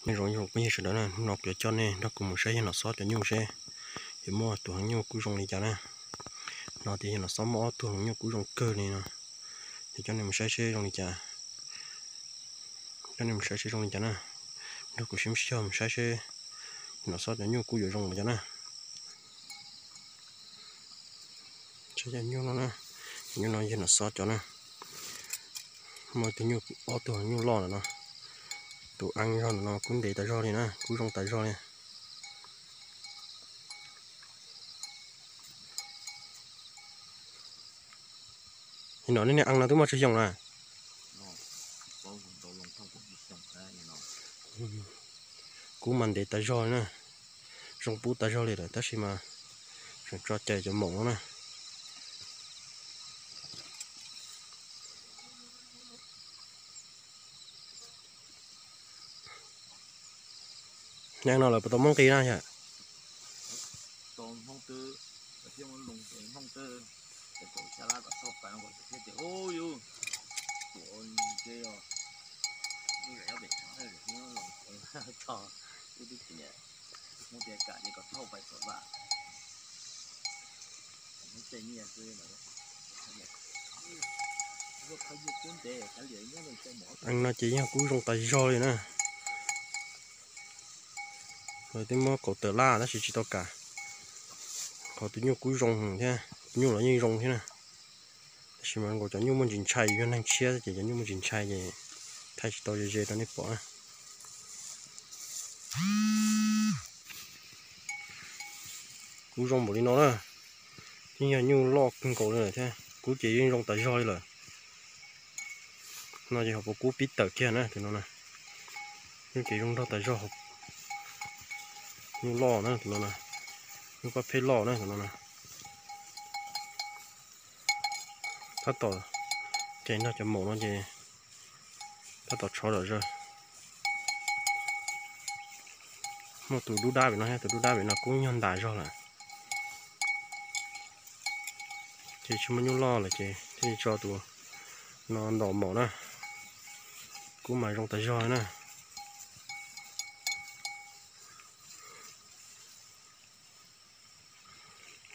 Nyob zoo ib tsoom phooj ywg sawv daws na, hnub no kuv yuav coj nej nrog kuv mus saib yawg Nom Xob cov nyuj seb yuav muaj tus hloov nyuj kub zoo li cas na. No tias yawg Nom Xob muaj ob tug hloov nyuj kub zoo kawg li no. Yuav coj nej mus saib seb zoo li cas. Coj nej mus saib seb zoo li cas na. Nrog kuv sib sib cog mus saib seb yawg Nom Xob cov nyuj kub yuav zoo li cas na. Saib cov nyuj no na, cov nyuj no yawg Nom Xob cov na. Muaj tus nyuj, ob tug nyuj loj ntawm no. Tus aa zog ntawm no kub ntev tas zog li na, kub zoo tas zog li. Nim no nej niag aa no twb muaj tsawg xyoo na? Kub mas ntev tas zog li na, zoo pub tas zog li lawm tab sis mas tseem tso cai cov maum no na. Aa no lawv puas tau muab nqi na yom? Aa no ces yeej kub zoo tas zog li na. Lawv twb muab kaus tawm laj tab sis tsis tau kam. Qhov tus nyuj kub zoo thiab, tus nyuj los yeej zoo thiab na. Tab sis mas nkaus cov nyuj muaj ntsis ntshai, yog neeg tshiab ces cov nyuj muaj ntsis ntshai ces thaij tsis tau ze ze rau nej pom na. Kub zoo npaum li no na, yeej yog nyuj loj kawg nkaus li lawm thiab, kub ces yeej zoo tas zog li lawm. No ces ho puas kub pib tawm kiag na tus no na. Nyuj ces zoo nraug tas zog, nyuj loj na tus no na, nyuj paj phej loj na tus no na. Tab tom cais nrog cov maum no ces tab tom tshov zom zaws. Muaj tus dub dab pem no thiab, tus dub dab pem no kub nyuag ntas zog lawm. Ces tsis muaj nyuj loj lawm ces thiaj li tso tus no ntaus maum na. Kub mas zoo tas zog li na.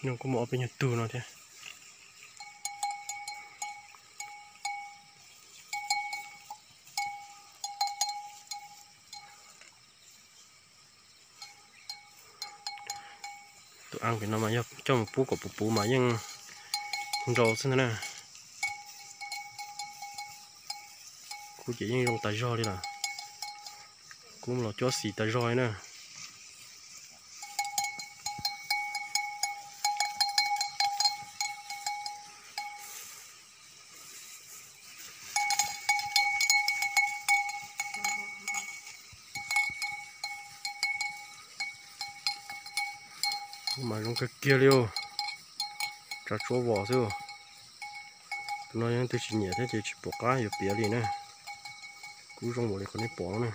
Nyuj kuj muaj ob peb nyuag tug no thiab. Tus aa pem no mas yog coj mus pub kom puv puv mas yeej nrau xwb ntag na. Kub ces yeej zoo tas zog li lawm. Kub los cuab xis tas zog li na. Kub mas zoo kawg kiag li os. Tsa tsuab vos xwb. Tus no yog leej twg tsis nyiam thiab ces tsis pom qab yuav piav li na. Kub zoo npaum li qhov nej pom no na.